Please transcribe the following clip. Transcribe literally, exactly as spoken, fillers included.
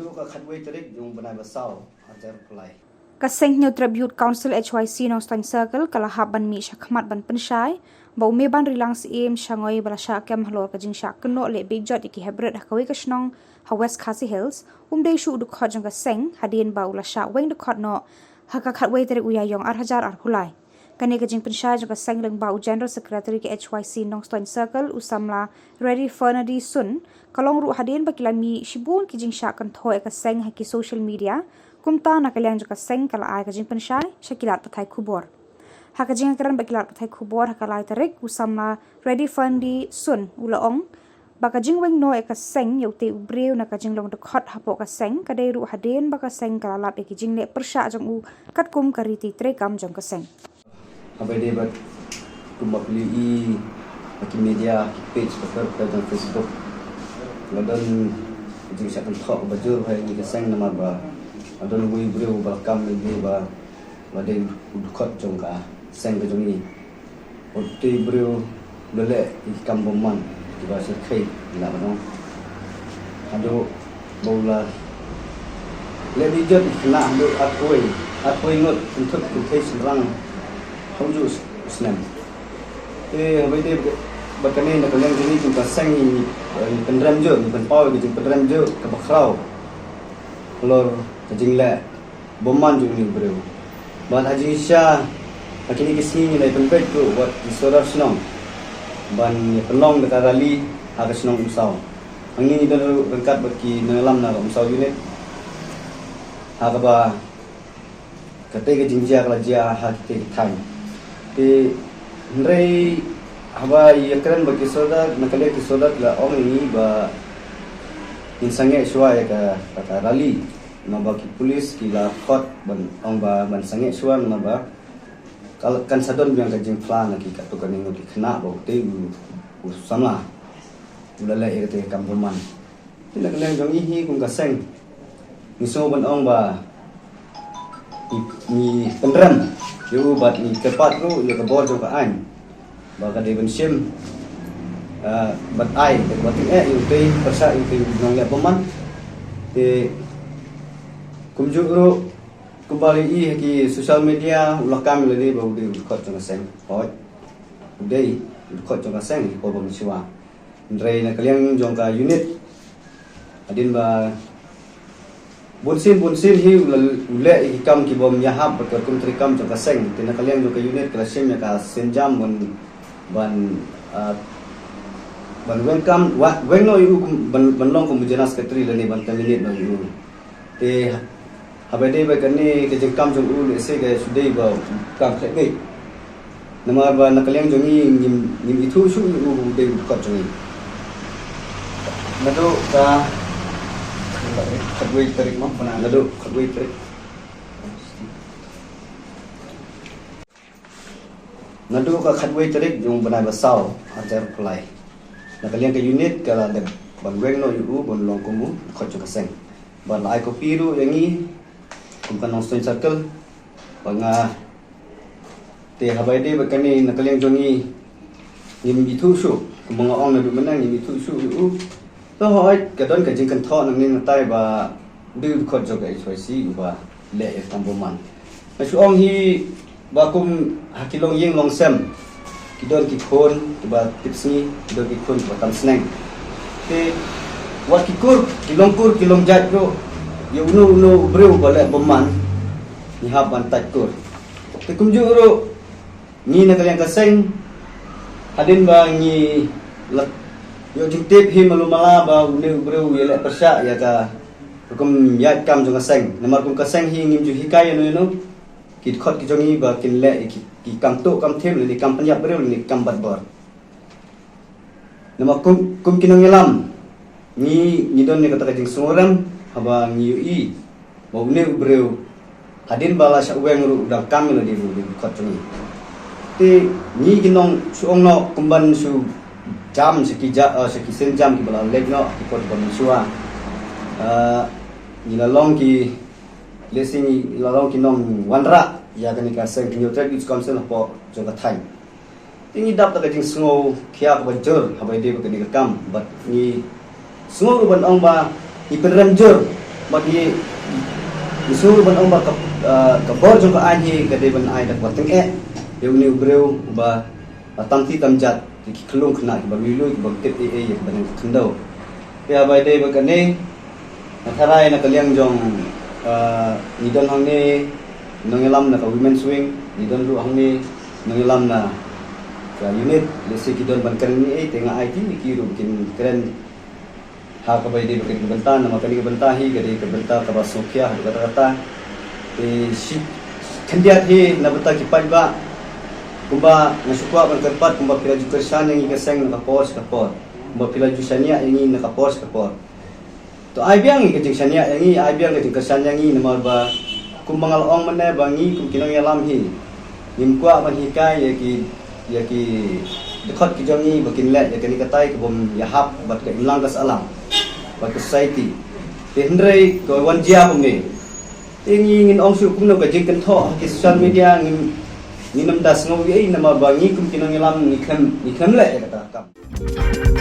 Ka khatwei tarik jong u bnai ba saw, arhajar arphew lai. Ka seng Hynñiewtrep Youth Council H Y C Nongstoiñ Circle ka la hap ban mih shakhmat ban pynshai ba u Meibanrilang Syiem Shangoi ba la shah kem halor ka jingshah kynnoh leh beit jot ïa ki heprit ha kawei ka shnong ha West Khasi Hills, um dei shuh u dkhot jong ka seng hadien ba u la shah weng dkhot noh ha ka khatwei tarik u Ïaïong arhajar arphew lai. Kane ka jingpynshai jong ka seng lyngba u General Secretary ka H Y C Nongstoiñ Circle, u samla Reddy Fernandy Sun, ka long ruh hadien ba ki la mih shibun ki jingshah kynthoh ïa ka seng ha ki social media. Kumta na ka liang jong ka seng ka la ai ka jingpynshai sha ki lad pathai khubor. Ha ka jingkren bad ki lad pathai khubor ha ka lai tarik, u samla Reddy Fernandy Sun u la ong ba ka jingweng noh ïa ka seng ïa utei u briew na ka jinglong dkhot hapoh ka seng ka dei ruh hadien ba ka seng ka la lap ïa ki jingleh pyrshah jong u katkum ka riti treikam jong ka seng. Haba ïadei bad kumba phi ïohi ha ki media, ki page, ka page jong Facebook, la don ka jingshah kynthoh kaba jur ha ïa ka seng namar ba la don uwei u briew ba la kam ïa ba la dei u dkhot jong ka seng ka jong ngi. Utei u briew u la leh ïa ki kam bymman kiba shyrkhei, ïa ban ong. Haduh ba u la leh beit jot ïa ki khynnah haduh arphew, arphew ngut, kynthup kynthei shynrang ha u juh u snem. Te haba ïadei bad kane, na ka liang jong ngi kum ka seng ngi, eh, ngi pynrem jur, ngi pynpaw ïa ka jingpynrem jur kaba khraw halor ka jingleh bymman jong une u briew. Bad ha jingshisha ha kine ki sngi ngi la ïa pynbeit ruh wat ki sordar shnong ban ïa pynlong da ka rally ha ka shnong Umsaw. Hangne ngi don ruh ryngkat bad ki nongïalam na ka Umsaw unit ha kaba katei ka jingjia ka la jia ha kitei ki thaiñ. Te hynrei haba ïakren bad ki sordar, na ka liang ki sordar ki la ong ïa ngi ba ngin sangeh shuwa ïa ka, ka, ka rally. Namar ba ki pulit ki la khot ban ong ba ban sangeh shuwa namar ba ka, kan sa don biang ka jingphla na ki katto katne ngut ki khynnah ba utei u, u samla u la leh ïa katei ka kam bymman. Te na ka liang jong ngi hi kum ka seng ngi sngew ban ong ba ngi, ngi pynrem ïa u bad ngi kyrpad ruh ïa ka bor jong ka aiñ ba ka dei ban shim, ah, bad ai, bad ai ïa utei pyrshah ïa utei u nongleh bymman. Te kumjuh ruh kumba la ïohi ha ki social media u la kam ïa lade ba u dei u dkhot jong ka seng. Hooid, u dei u dkhot jong ka seng, ki por ba mynshuwa. Hynrei na ka liang jong ka unit, hadien ba bunsien bunsien hi u la, u leh ïa ki kam ki bym ïahap bad ka rukom treikam jong ka seng. Te na ka liang jong ka unit ka la shim ïa ka sienjam ban, ban, ah, ban weng kam, wa-, weng noh ïa u kum, ban, ban long kum u general secretary lane ban terminate noh ïa u. Te haba ïadei bad kane ka jingkam jong u, lehse ka shu dei ba u kam khlem beit. Namar ba na ka liang jong ngi ngim, ngim ithuh shuh ïa u ba u dei u dkhot jong ngi. Naduh ka khatwei tarik mo, naduh khatwei tarik. Naduh ka khatwei tarik jong u bnai ba saw, arhajar arphew lai, na ka liang ka unit ka la dep ban weng noh ïa u ban long kum u dkhot jong ka seng. Bad la ai copy ruh ïa ngi kum ka Nongstoiñ Circle ba nga, te haba ïadei bad kane na ka liang jong ngi ngim ithuh shuh, kumba nga ong naduh mynne ngim ithuh shuh ïa u. To hooid, ka don ka jingkynthoh nangne nangtai ba u dei u dkhot jong ka H Y C uba leh ïa ka kam bymman. Nga shu ong hi ba kum ha ki longïing longsem ki don ki khun kiba tipsngi, ki don ki khun kiba tam sneng. Te wat ki kur, ki long kur, ki long jait ruh, ïa uno uno u briew ba leh bymman ngi hap ban tait kur. Te kumjuh ruh ngi na ka liang ka seng, hadien ba ngi la ïoh jingtip hi malu mala ba une u briew u ïaleh pyrshah ïa ka rukom ïaid kam jong ka seng. Namar kum ka seng hi ngim ju hikai ïano ïano, ki dkhot ki jong ngi ba kin leh ïa ki, ki kam tuh kam thim lane ki kam pynïap briew lane ki kam bat bor. Namar kum, kum ki nongïalam ngi, ngi don ïa kata ka jingsngewrem haba ngi ïohi ba une u briew hadien ba la shah weng ruh u dang kam ïa lade ruh u dei u dkhot jong ngi. Te ngi ki nong shu ong noh kumban shu jam sha ki ja, eh, sha ki sienjam kiba la leit noh ha ki por kiba mynshuwa. Eh, ngi la long ki, lehse ngi la long ki nongwanrah ïa kane ka seng Hynñiewtrep Youth Council hapoh jong ka thaiñ. Te ngi dap da ka jingsngew khia kaba jur haba ïadei bad kane ka kam, bad ngi sngew ruh ban ong ba ngi pynrem jur Bad ngi, ngi sngew ban ong ba ka, ah, ka bor jong ka aiñ hi ka dei ban ai da kaba tyngeh ïa une u briew uba, ah, tam kti tam jait, ïa ki khyllung khynnah kiba lui lui, kiba tip ei ei ïa kaba nang khyndew. Te haba ïadei bad kane, nga tharai na ka liang jong, ah, ngi don hangne nongïalam na ka Women's Wing, ngi don ruh hangne nongïalam na ka unit, lehse ki don ban kren ei ei, te nga aiti ïa ki ruh ba kin kren ha kaba ïadei bad kane ka bynta, namar kane ka bynta hi ka dei ka bynta kaba sngewkhia haduh katta katta. Te shi khyndiat hi na bynta ki paidbah, kumba nga shu kwah ban kyrpad, kumba phi la ju kyrshan ïa ngi ka seng na ka por sha ka por, kumba phi la ju shaniah ïa ngi na ka por sha ka por. To ai biang ïa ka jingshaniah ïa ngi, ai biang ka jingkyrshan ïa ngi, namar ba kumba nga la ong mynne ba ngi kum ki nongïalam hi ngim kwah ban hikai ïa ki, ïa ki dkhot ki jong ngi ba kin leh ïa kane katai ka bym ïahap bad ka imlang ka sahlang bad ka society. Te hynrei ka wan jia kumne. Te ngi ngin ong shuh kumno, ka jingkynthoh ha ki social media ngin, ngin ym da sngew ei ei, namar ba ngi kum ki nongïalam ngi khlem, ngi khlem leh ïa kata ka kam.